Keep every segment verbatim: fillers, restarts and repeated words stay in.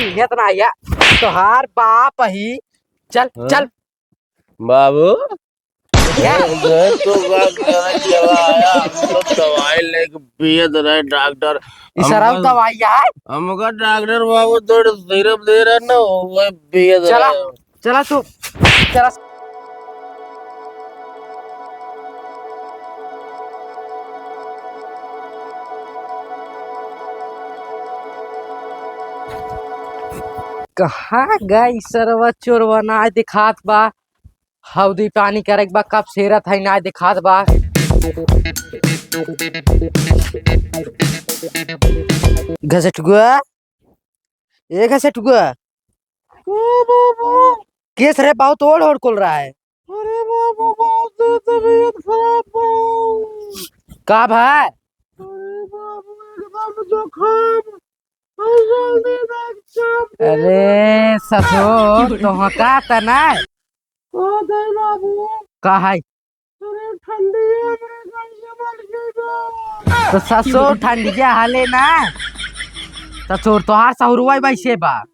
पियत ना या, तोहार बाप ही। चल, हाँ? चल। बाबू, क्या? मैं तो बात करने चला आया, हम तो दवाई लेके पियत रहे डॉक्टर। ई सरऊ हमका दवाई है? हमका डॉक्टर बाबू थोड़े सिरप दे रहे ना, वो पियत चला, रहे। चला तू, चला। कहाँ गई सरवा चोरवा, नाय दिखात बा। हौदी पानी करे के बा, कब सेरत है, नाय दिखात बा। घसेटुआ, ए घसेटुआ। ओ बाबू। केस रे, बहुत ओढ़ ओढ़ कुल रहा है। अरे बाबू, बहुत तबीयत खराब बा। का भा? अरे बाबू, एकदम जोखम। अरे जल्दी डॉक्टर। अरे ससुर, तोहका त ना। का दे बाबू? का है? अरे ठंडी है, मेरे गाल से मर गई। तो ससुर ठंडिया हाले ना। ससुर तोहार सहुरुआ वैसे बा।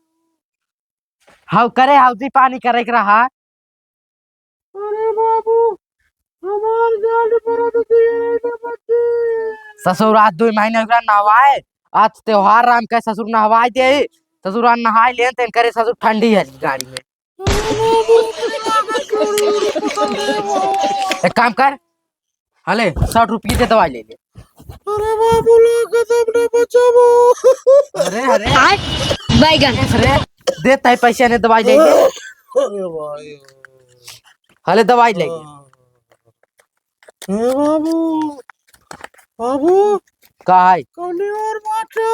हौ करे हौदी पानी करे के रहा। अरे बाबू, हमार जान पर तो दिए न बची। ससुर आज दो महीने ओकरा नहवाए, आज त्योहार राम के ससुर नहवाए दे। ससुर आज नहाए लेन तेन करे ससुर ठंडी है गाड़ी में। एक काम कर, हले, साठ रुपये दे दवाई ले ले। अरे बाबू, ला के तब ना बचाबो। अरे, अरे। आय, बैगन। अरे, दे ताई पैसे ने दवाई ले ले। अरे भाई। हले, दवाई ले ले। हे बाबू, बाबू। का है? कौनी और बाटा?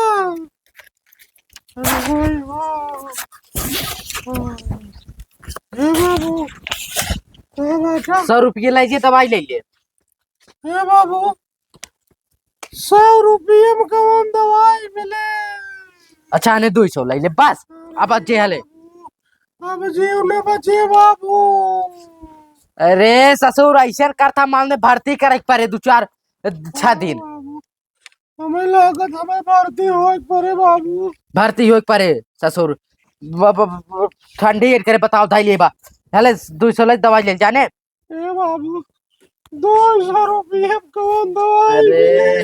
अरे भाई, वाह। हे बाबू, हे बाटा। सौ रुपये लीजिए, दवाई ले लिए। हे बाबू, सौ रुपये में कौन दवाई मिले? अच्छा, आने दो सौ ले ले, बस। अब जे हले। अब जीव न बचे बाबू। अरे ससुर, ऐसे करता माल में भर्ती करे के पड़े दो चार, छह दिन। हमें लागत हमें भर्ती होए के पड़े बाबू। भर्ती होए के पड़े ससुर। ब-, ब-, ब-, ठंडी एट करे बताओ धाई लेबा। हले दो सौ ले दवाई ले जाने। ए बाबू, दो सौ रुपये में कौन दवाई अरे। मिले?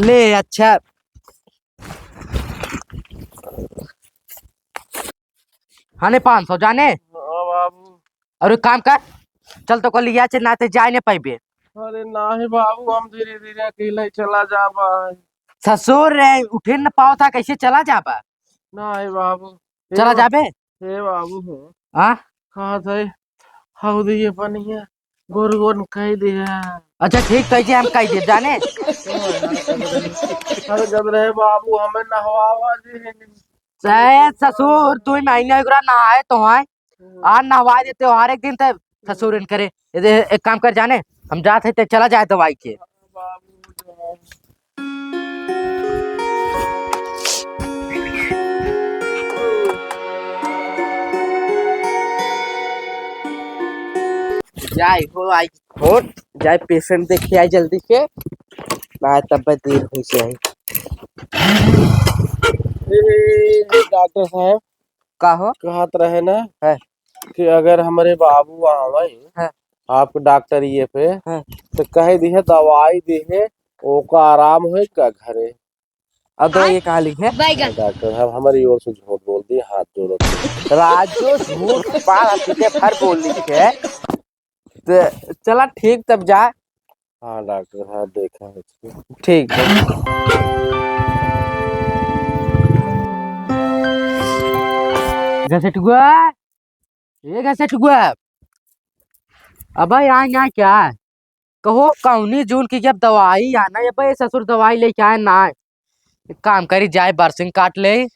ले, अच्छा। हने पाँच सौ जाने। हाँ बाबू। अरे काम कर, चल तो को लिया चे, ना ते जाए ने पाइबे। अरे नाही बाबू, हम धीरे धीरे अकेले चला जाबा। ससुर रे, उठे न पाओ था, कैसे चला जाबा? नाही बाबू। चला हे जाबे? हे बाबू हो। हाँ? कहा थे, हौदी ये पनिया गोर गोर कह दिया। अच्छा ठीक, कैसे हम कह दे जाने। अरे जब रहे बाबू, हमें नहवावा जी। चाहे ससुर, दो महीने एकरा नहाए तो है। हम्म। आज नहवा देते हो हर एक दिन, तब ससुर इन करे। ये दे, एक काम कर जाने, हम जात है ते चला जाए दवाई के। जाए हो आई। और जाए patient देखे आए जल्दी से, ना तब देर हो जाए। ए, डॉक्टर साहब, का हो? कहत रहे ना है। कि अगर हमरे बाबू आवे है। आपके डॉक्टर ये पे, हाँ। तो कह दिहे दवाई दिहे, ओका आराम होए का घरे। अब दवाई कहाँ लिखे? बैगन। डॉक्टर साहब, हमारी ओर से झूठ बोल दिए, हाथ जोड़ो। राजू झूठ बार हंसी के भर बोल लिखे। तो चला ठीक, तब जा। हाँ डॉक्टर साहब, देखा है इसको। ठीक है। घसेटुआ, ए घसेटुआ, अबे यहाँ, यहाँ क्या है? कहो कौनी जून की जब दवाई आना, ये बे ससुर दवाई लेके आए ना। एक काम करी, जाए बरसिंग काट ले।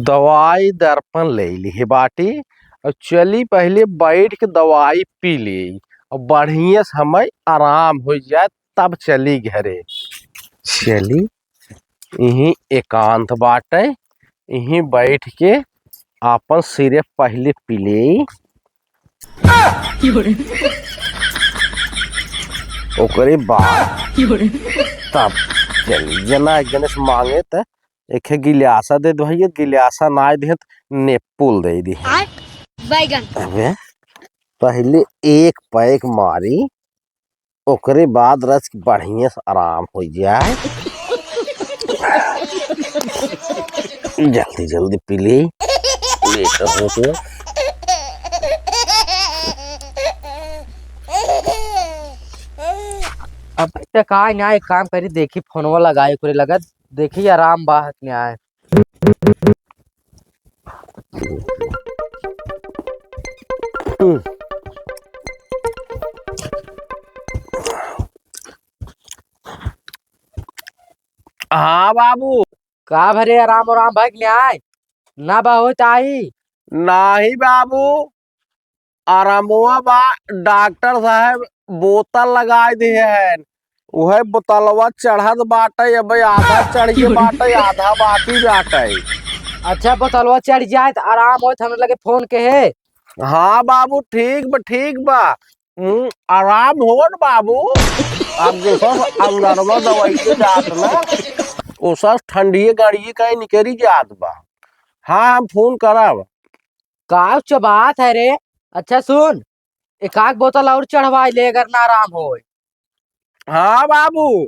दवाई दर्पण ले ली बाटी और चली पहले बैठ के दवाई पी ले और बढ़िया से हमें आराम हो जाए, तब चली घरे। चली, यहीं एकांत बाटे, यहीं बैठ के आपन सिरप पहिले पी ले। ओकरे बाद तब चली, जना एक जने से मांगे त एक गिलासा दे दो भैया, गिलासा ना दे त नेपुल दे दी। आठ बैगन। अबे, पहले एक पैक मारी, ओकरे बाद रस बढ़िया से आराम हो जाए। जल्दी जल्दी पी ले, लेट हो गया। अब तक आए ना, एक काम करी, देखी फोनवा लगाए, ओकरे लगत देखी आराम बाहत में आए। हाँ बाबू। का भरे आराम, आराम भाई के न्याय? ना बा होत आई? नाही बाबू, आरामवा बा, डॉक्टर साहब बोतल लगाए दिए हैं, उहे बोतलवा चढ़त बाटे, अब आधा चढ़ के बाटे, आधा बाकी बाटे। अच्छा, बोतलवा चढ़ जाए त आराम होत, हमरे लगे फोन के है। हाँ बाबू, ठीक बा, ठीक बा। हम्म, आराम होत बाबू। अब जैसा अंदरवा दवाई के जात ना, ओसा ठंडिये गाड़िये का निकरी जात बा। हाँ, हम फोन करब। का चबात है रे? अच्छा सुन, एक आध बोतल और चढ़वाई ले, अगर ना आराम होए। हाँ बाबू,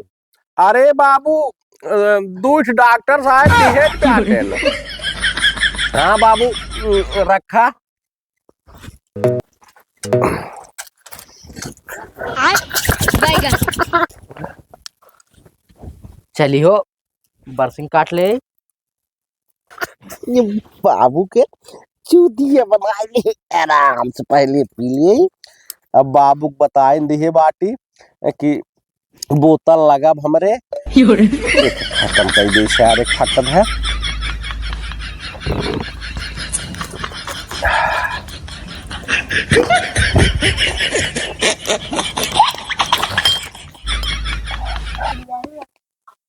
अरे बाबू, अ, दू ठो डॉक्टर साहब दिहे चाहते हैं। हाँ बाबू, अ, रखा। आठ बैगन। चली हो, बरसिंग काट ले। ये बाबू के चूतिया बनाए ले, आराम से पहले पी ले। अब बाबू के बताए दिहे बाटी कि बोतल लगाब हमरे। यो रे। खत्म कर दे सारे, खत्म है।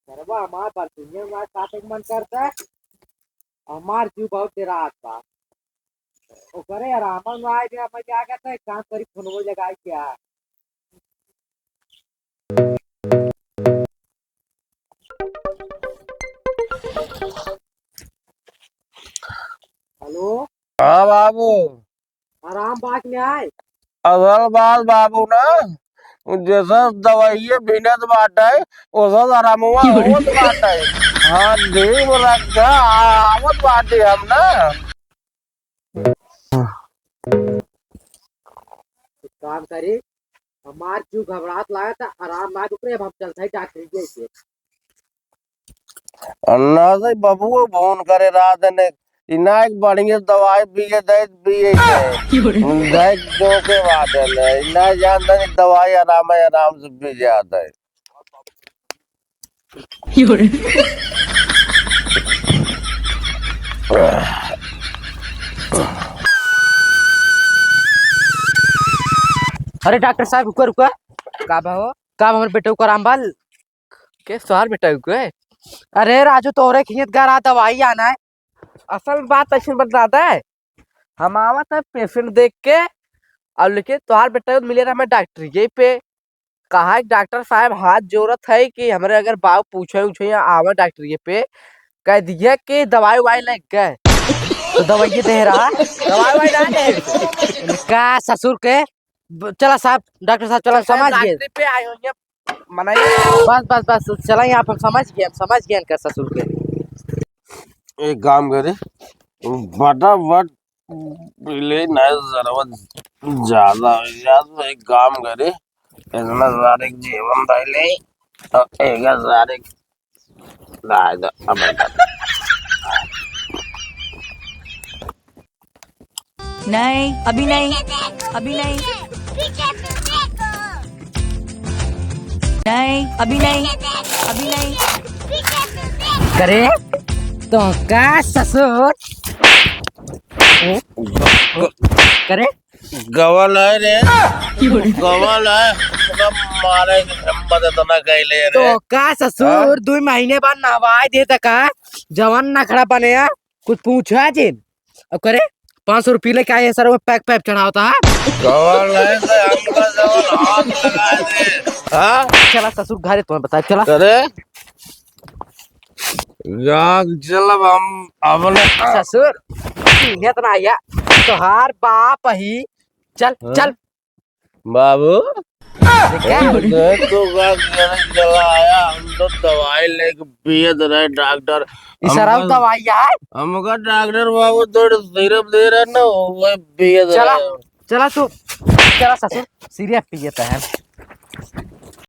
सरवा हमार बरसुनिया हमार काटे के मन करता है, हमार जीव बहुत डेरात बा। ओकरे आराम में आए गया, मैं क्या कहता है, काम करी, फोनवो लगाई क्या? हेलो। हाँ बाबू। आराम बात में आए। असल बात बाबू ना, जैसा दवाइये बिनत बाटे, ओसा आरामवा होत बाटे। हाँ, देव रक्षा आवत बाटे हम ना। एक काम करी, हमार जीव घबरात लागत है, आराम ना दुख रहे, अब हम चलत है डॉक्टर के। अन्ना से बबुओ फोन करे रात ने, इना एक बढ़िया दवाई पिए दे, पिए दे। देख जो के बात है ने, इना जान दे दवाई आराम है, आराम से पी जाता है। अरे डॉक्टर साहब, रुका, रुका। का बा हो? का बा, हमरे बेटऊ का आराम बा? के तोहार बेटऊ के? अरे राजू, तोहरे खियत गा रहा दवाई आना है। असल बात ऐसे बता दे, हम आवत है पेशेंट देख के, और लेकिन तोहार बेटऊ मिले रहा मैं डॉक्टरिये पे। कहा है डॉक्टर साहब, हाथ जोड़त है कि हमरे अगर बाऊ पूछे उछे या आवे डॉक्टरिये पे, कह दिए कि दवाई उवाई लग गए, तो दवाइये दे रहा। दवाई उवाई ना दे। का ससुर के? ब-, चला साहब, डॉक्टर साहब, चला, समझ गए। डॉक्टरी पे आए हो, ये मनाई। बस, बस, बस, चला, यहाँ पर समझ गए, हम समझ गए इनका ससुर के। एक काम करे, फटाफट पी ले, नहीं जरूरत ज्यादा हो गया, तो एक काम करे, इतना सारे जीवन भाई ले, तो एक सारे दादा, अब नहीं, अभी नहीं, अभी नहीं। नहीं, अभी नहीं, अभी नहीं। करे, तो का ससुर? करे? गवल है रे, गवल है, पूरा मारे के हिम्मत इतना कैले रे। तो का ससुर, हाँ? दो महीने बाद नहवाए दे त का? जवन नखड़ा बने, कुछ पूछा जिन। अब करे, पाँच सौ रुपये लेके आए हैं सर, वो पैक पैक चढ़ावता है। कौन है तो हमका जवन हाथ लगा दे। हाँ? चला ससुर घरे तुम्हें बताए, चला। अरे, जाग चलब हम अपने। ससुर, चिन्हत ना आया, तोहार बाप ही। चल, हाँ? चल। बाबू, देख, देख तो का गरज चला आया, हम तो दवाई लेके पियत रहे डॉक्टर। ई सरऊ हमका दवाई है? हमका डॉक्टर बाबू थोड़े सिरप दे रहे ना, वो पियत चला, रहे। चला तू, चला ससुर, सिरप पियत है।